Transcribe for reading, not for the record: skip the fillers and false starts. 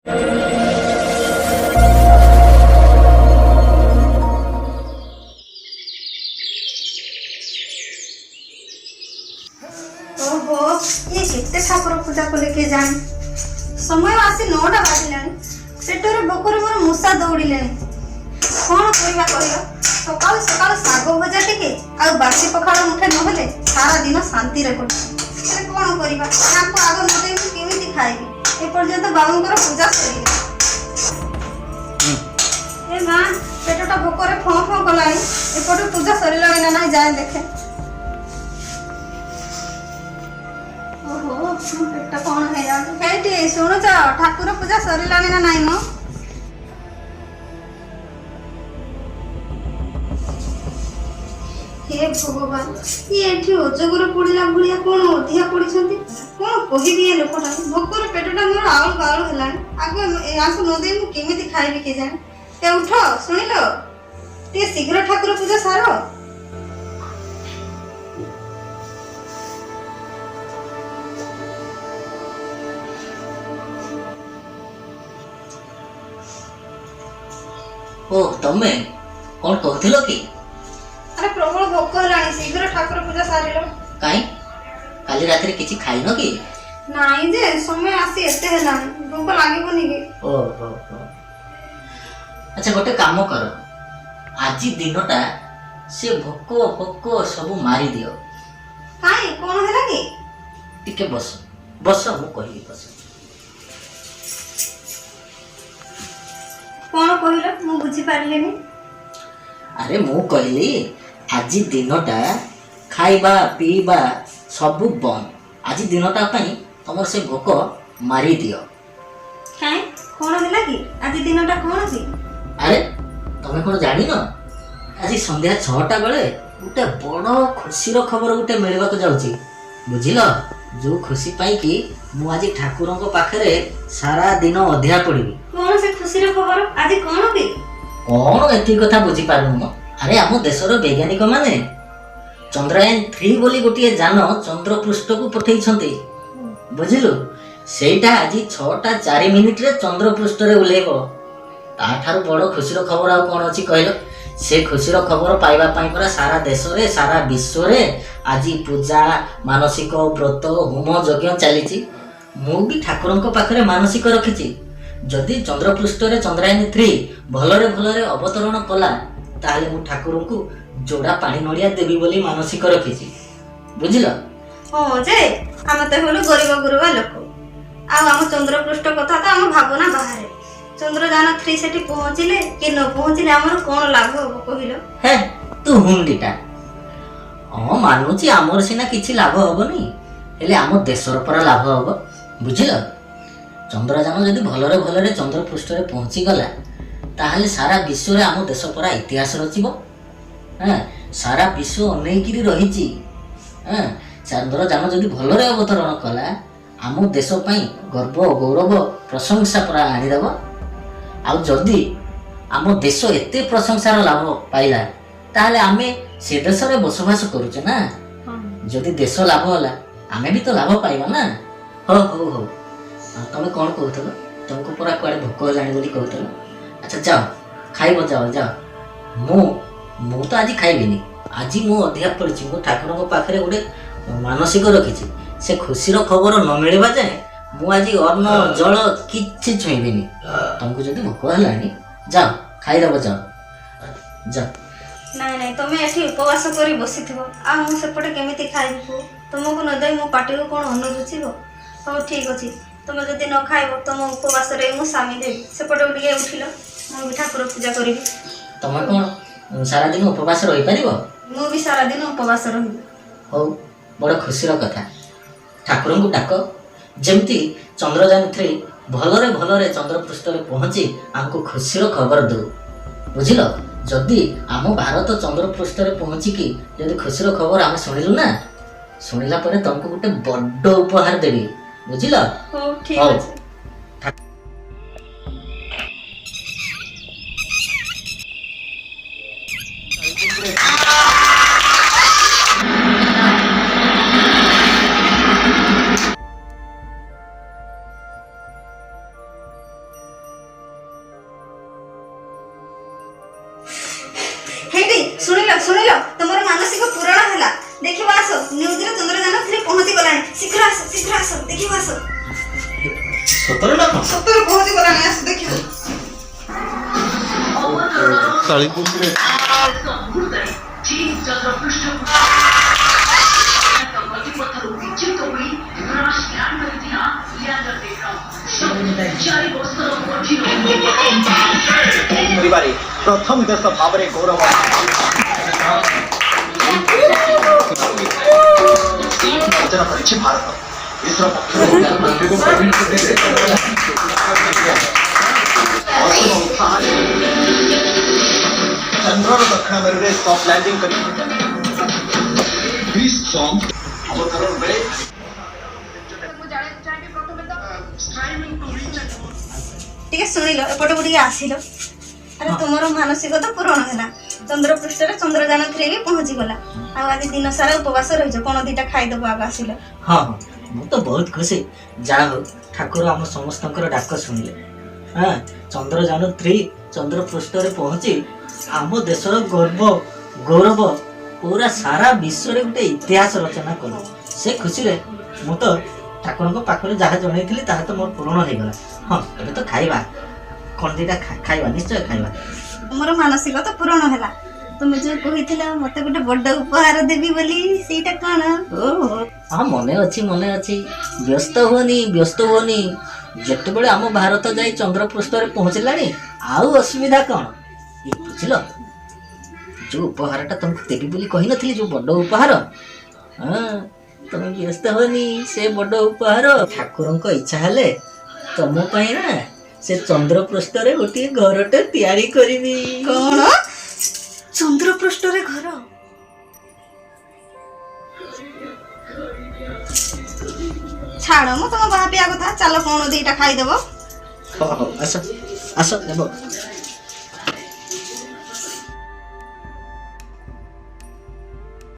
ଓହୋ, ଇଏ କେତେ ଠାକୁର ପୂଜା କଲେ କିଏ ଜାଣେ। ସମୟ ଆସି 9ଟା ବାଜିଲାଣି। ପେଟରେ ଭୋକରେ ମୋର ମୂଷା ଦୌଡ଼ିଲେଣି। କଣ କରିବା କହିଲ? ସକାଳୁ ସକାଳୁ ଶାଗ ଭଜା ଟିକେ ଆଉ ବାସି ପଖାଳ ମୁଠେ ନହେଲେ ସାରା ଦିନ ଶାନ୍ତିରେ କଟୁଛି। ହେଲେ କଣ କରିବା, ତାଙ୍କୁ ଆଗ ନ ଦେଇ ମୁଁ କେମିତି ଖାଇବି? ଏପର୍ଯ୍ୟନ୍ତ ବାବୁଙ୍କର ପୂଜା ସରିନି। ଏ ମା, ପେଟଟା ଭୋକରେ ଫଁ ଫଁ କଲାଣି। ଏପଟୁ ପୂଜା ସରିଲାଣି ନା ନାହିଁ ଯାଏ ଦେଖେ। ଓହୋ, ମୋ ପେଟ କଣ ହେଇଯାଉଛି। ହେଇଟି ଶୁଣୁଛ, ଠାକୁର ପୂଜା ସରିଲାଣି ନା ନାଇଁ ମ? ହେ ଭଗବାନ, ଇଏ ଏଠି ଅଜଗର ପଡିଲା ଭଳିଆ କଣ ଅଧିଆ ପଡିଛନ୍ତି। କଣ କହିବି ଏ ଲୋକଟା, ଭୋକରେ ପେଟଟା ମୋର ଆଉଳ ବାଉଳ ହେଲାଣି। ଆଗ ୟାଙ୍କୁ ନ ଦେଇ ମୁଁ କେମିତି ଖାଇବି କେଜାଣି। ଏ ଉଠ, ଶୁଣିଲ, ଟିକେ ଶୀଘ୍ର ଠାକୁର ପୂଜା ସାର। ଓ, ତମେ କଣ କହୁଥିଲ କି? ଆରେ, ପ୍ରବଳ ଭୋକ ହେଲାଣି, ଶୀଘ୍ର ଠାକୁର ପୂଜା ସାରିଲ। କାଇଁ, କାଲି ରାତିରେ କିଛି ଖାଇନ କି? ନାଇଁ ଯେ, ସମୟ ଆସି ଏତେ ହେଲାଣି, ଭୋକ ଲାଗିବନି କି? ଓହୋ ହୋ। ଆଚ୍ଛା, ଗୋଟେ କାମ କର, ଆଜି ଦିନଟା ସେ ଭୋକ ଫୋକ ସବୁ ମାରିଦିଅ। କାଇଁ, କଣ ହେଲା କି? ଟିକେ ବସ ବସ, ମୁଁ କହିବି, ବସ। କଣ କହିଲ, ମୁଁ ବୁଝିପାରିଲିନି। ଆରେ, ମୁଁ କହିଲି ଆଜି ଦିନଟା ଖାଇବା ପିଇବା ସବୁ ବନ୍ଦ। ଆଜି ଦିନଟା ପାଇଁ ତମର ସେ ଭୋକ ମାରିଦିଅ। କାଇଁ, କଣ ହେଲା କି? ଆଜି ଦିନଟା କଣ କି? ଆରେ, ତମେ କଣ ଜାଣିନ? ଆଜି ସନ୍ଧ୍ୟା 6ଟା ବେଳେ ଗୋଟେ ବଡ ଖୁସିର ଖବର ଗୋଟେ ମିଳିବାକୁ ଯାଉଛି, ବୁଝିଲ? ଯୋଉ ଖୁସି ପାଇଁ କି ମୁଁ ଆଜି ଠାକୁରଙ୍କ ପାଖରେ ସାରା ଦିନ ଅଧିଆ ପଡିବି। କଣ ସେ ଖୁସିର ଖବର? ଆଜି କଣ କି? କଣ ଏତିକି କଥା ବୁଝିପାରୁନୁ ମ? ଆରେ, ଆମ ଦେଶର ବୈଜ୍ଞାନିକ ମାନେ ଚନ୍ଦ୍ରାୟନ 3 ବୋଲି ଗୋଟିଏ ଯାନ ଚନ୍ଦ୍ରପୃଷ୍ଠକୁ ପଠେଇଛନ୍ତି, ବୁଝିଲୁ? ସେଇଟା ଆଜି 6ଟା 4 ମିନିଟରେ ଚନ୍ଦ୍ରପୃଷ୍ଠରେ ଓହ୍ଲେଇବ। ତାଠାରୁ ବଡ ଖୁସିର ଖବର ଆଉ କଣ ଅଛି କହିଲ? ସେ ଖୁସିର ଖବର ପାଇବା ପାଇଁ ପରା ସାରା ଦେଶରେ, ସାରା ବିଶ୍ୱରେ ଆଜି ପୂଜା, ମାନସିକ, ବ୍ରତ, ହୋମ ଯଜ୍ଞ ଚାଲିଛି। ମୁଁ ବି ଠାକୁରଙ୍କ ପାଖରେ ମାନସିକ ରଖିଛି, ଯଦି ଚନ୍ଦ୍ରପୃଷ୍ଠରେ ଚନ୍ଦ୍ରାୟନ 3 ଭଲରେ ଭଲରେ ଅବତରଣ କଲା, ତାହେଲେ ମୁଁ ଠାକୁରଙ୍କୁ ଯୋଡ଼ା ପାଣି ନଡ଼ିଆ ଦେବି ବୋଲି ମାନସିକ ରଖିଛି, ବୁଝିଲ? ହଁ ଯେ, ଆମେ ତ ହେଲୁ ଗରିବ ଗୁରୁବା ଲୋକ, ଆଉ ଆମ ଚନ୍ଦ୍ରପୃଷ୍ଠ କଥା ତ ଆମ ଭାବନା ବାହାରେ। ଚନ୍ଦ୍ରଯାନ 3 ସେଠି ପହଞ୍ଚିଲେ କି ନ ପହଞ୍ଚିଲେ ଆମର କଣ ଲାଭ ହବ କହିଲ? ହେ, ତୁ ହୁଣ୍ଡିଟା। ହଁ, ମାନୁଛି, ଆମର ସିନା କିଛି ଲାଭ ହବନି, ହେଲେ ଆମ ଦେଶର ପରା ଲାଭ ହବ, ବୁଝିଲ? ଚନ୍ଦ୍ରଯାନ ଯଦି ଭଲରେ ଭଲରେ ଚନ୍ଦ୍ରପୃଷ୍ଠରେ ପହଞ୍ଚିଗଲା, ତାହେଲେ ସାରା ବିଶ୍ୱରେ ଆମ ଦେଶ ପରା ଇତିହାସ ରଚିବ। ହଁ, ସାରା ବିଶ୍ୱ ଅନେଇକିରି ରହିଛି। ହଁ, ଚନ୍ଦ୍ରଯାନ ଯଦି ଭଲରେ ଅବତରଣ କଲା, ଆମ ଦେଶ ପାଇଁ ଗର୍ବ, ଗୌରବ, ପ୍ରଶଂସା ପରା ଆଣିଦେବ। ଆଉ ଯଦି ଆମ ଦେଶ ଏତେ ପ୍ରଶଂସାର ଲାଭ ପାଇଲା, ତାହେଲେ ଆମେ ସେ ଦେଶରେ ବସବାସ କରୁଛେ ନା, ଯଦି ଦେଶ ଲାଭ ହେଲା, ଆମେ ବି ତ ଲାଭ ପାଇବା ନା? ହଉ ହଉ ହଉ, ଆଉ ତମେ କଣ କହୁଥିଲ? ତମକୁ ପରା କୁଆଡ଼େ ଭୋକ ହେଲାଣି ବୋଲି କହୁଥିଲ। ଆଚ୍ଛା, ଯାଅ ଖାଇବ, ଯାଅ ଯାଅ। ମୁଁ ମୁଁ ତ ଆଜି ଖାଇବିନି। ଆଜି ମୁଁ ଅଧିକା ପଡ଼ିଛି। ମୁଁ ଠାକୁରଙ୍କ ପାଖରେ ଗୋଟେ ମାନସିକ ରଖିଛି, ସେ ଖୁସିର ଖବର ନ ମିଳିବା ଯାଏଁ ମୁଁ ଆଜି ଅନ୍ନ ଜଳ କିଛି ଛୁଇଁବିନି। ତମକୁ ଯଦି ଭୋକ ହେଲାଣି, ଯାଅ ଖାଇଦେବ, ଯାଅ ଯାଅ। ନାଇଁ ନାଇଁ, ତମେ ଏଠି ଉପବାସ କରି ବସିଥିବ ଆଉ ମୁଁ ସେପଟେ କେମିତି ଖାଇବି କୁହ? ତମକୁ ନ ଦେଇ ମୋ ପାଟିକୁ କଣ ଅନ୍ନ ରୁଚିବ? ହଉ, ଠିକ ଅଛି, ତମେ ଯଦି ନ ଖାଇବ, ତମ ଉପବାସରେ ମୁଁ ସାମିଲ ହେବି। ସେପଟେ ଟିକେ ଉଠିଲ, ମୁଁ ବି ଠାକୁର ପୂଜା କରିବି। ତମେ କଣ ସାରାଦିନ ଉପବାସ ରହିପାରିବ? ମୁଁ ବି ସାରାଦିନ ଉପବାସ ରହିବି। ହଉ, ବଡ଼ ଖୁସିର କଥା। ଠାକୁରଙ୍କୁ ଡାକ, ଯେମିତି ଚନ୍ଦ୍ରଯାନ 3 ଭଲରେ ଭଲରେ ଚନ୍ଦ୍ରପୃଷ୍ଠରେ ପହଞ୍ଚି ଆମକୁ ଖୁସିର ଖବର ଦଉ, ବୁଝିଲ? ଯଦି ଆମ ଭାରତ ଚନ୍ଦ୍ରପୃଷ୍ଠରେ ପହଞ୍ଚିକି ଯଦି ଖୁସିର ଖବର ଆମେ ଶୁଣିଲୁ ନା, ଶୁଣିଲା ପରେ ତମକୁ ଗୋଟେ ବଡ଼ ଉପହାର ଦେବି, ବୁଝିଲ? ହଉ, ଠିକ ହଉ। ଅଛି। ଶୁଣିଲ ଶୁଣିଲ, ତମର ମାନସିକ ପୂରଣ ହେଲା। ଦେଖିବ ଆସ, ନ୍ୟୁଜରେ ଚନ୍ଦ୍ରଯାନ 3 ପହଞ୍ଚି ଗଲାଣି। ଶୀଘ୍ର ଆସ, ଶୀଘ୍ର ଆସ, ଦେଖିବ ଆସ। ସତରେ ନା କଣ? ସତରେ ପହଞ୍ଚି ଗଲାଣି, ଆସ ଦେଖିବ। ଚୀନ ଚନ୍ଦ୍ରପୃଷ୍ଠକୁ ଗତିପଥରୁ ବିଚ୍ୟୁତ ହୋଇ କ୍ରାଶ ଲ୍ୟାଣ୍ଡ କରିଥିଲା ଲ୍ୟାଣ୍ଡର ବିକ୍ରମ। 4 ବର୍ଷର କଠିନ କରିବାରେ ପ୍ରଥମ ଦେଶ ଭାବରେ ଗୌରବ ଅର୍ଜନ କରିଛି ଭାରତ। ଇସ୍ରୋ ପକ୍ଷରୁ ଅସୀମ ଉତ୍ସାହରେ ଚନ୍ଦ୍ରର ଦକ୍ଷିଣ ମେରୁରେ ସଫ୍ଟ ଲ୍ୟାଣ୍ଡିଂ କରି ଅବତରଣ ବେଳେ ଟିକେ ଶୁଣିଲ, ଏପଟକୁ ଟିକେ ଆସିଲ। ଆରେ, ତୁମର ମାନସିକ ତ ପୂରଣ ହେଲା। ଚନ୍ଦ୍ରପୃଷ୍ଠରେ ଚନ୍ଦ୍ରଯାନ 3 ବି ପହଞ୍ଚିଗଲା। ଆଉ ଆଜି ଦିନ ସାରା ଉପବାସ ରହିଛ, କଣ ଦିଟା ଖାଇଦବ ଆଗ, ଆସିଲ। ହଁ ହଁ, ମୁଁ ତ ବହୁତ ଖୁସି। ଯାହା ହଉ, ଠାକୁର ଆମ ସମସ୍ତଙ୍କର ଡାକ ଶୁଣିଲେ। ହଁ, ଚନ୍ଦ୍ରଯାନ 3 ଚନ୍ଦ୍ରପୃଷ୍ଠରେ ପହଞ୍ଚି ଆମ ଦେଶର ଗର୍ବ ଗୌରବ ପୁରା ସାରା ବିଶ୍ୱରେ ଗୋଟେ ଇତିହାସ ରଚନା କଲେ। ସେ ଖୁସିରେ ମୁଁ ତ ଠାକୁରଙ୍କ ପାଖରେ ଯାହା ଜଣେଇଥିଲି, ତାହା ତ ମୋର ପୂରଣ ହେଇଗଲା। ହଁ, ଏବେ ତ ଖାଇବା, କଣ ଦିଟା ଖାଇବା, ନିଶ୍ଚୟ ଖାଇବା। ତୁମର ମାନସିକ ତ ପୂରଣ ହେଲା। ତୁମେ ଯୋଉ କହିଥିଲ ମତେ ଗୋଟେ ବଡ ଉପହାର ଦେବି ବୋଲି, ସେଇଟା କଣ? ଓହୋ ହଁ, ମନେ ଅଛି, ମନେ ଅଛି। ବ୍ୟସ୍ତ ହୁଅନି, ବ୍ୟସ୍ତ ହୁଅନି। ଯେତେବେଳେ ଆମ ଭାରତ ଯାଇ ଚନ୍ଦ୍ରପୃଷ୍ଠରେ ପହଞ୍ଚିଲାଣି, ଆଉ ଅସୁବିଧା କ'ଣ? ଏ ବୁଝିଲ, ଯୋଉ ଉପହାରଟା ତମକୁ ଦେବି ବୋଲି କହିନଥିଲି, ଯୋଉ ବଡ ଉପହାର, ହଁ, ତମେ ବ୍ୟସ୍ତ ହୁଅନି। ସେ ବଡ ଉପହାର, ଠାକୁରଙ୍କ ଇଚ୍ଛା ହେଲେ ତମ ପାଇଁ ନା ସେ ଚନ୍ଦ୍ରପୃଷ୍ଠରେ ଗୋଟିଏ ଘରଟେ ତିଆରି କରିବି। କଣ, ଚନ୍ଦ୍ରପୃଷ୍ଠରେ ଘର? ଛାଡ ମୁଁ ତମ ବାହାପିଆ କଥା, ଚାଲ କଣ ଦିଟା ଖାଇଦବ। ହଉ ହଉ, ଆସ ଆସ, ନେବ।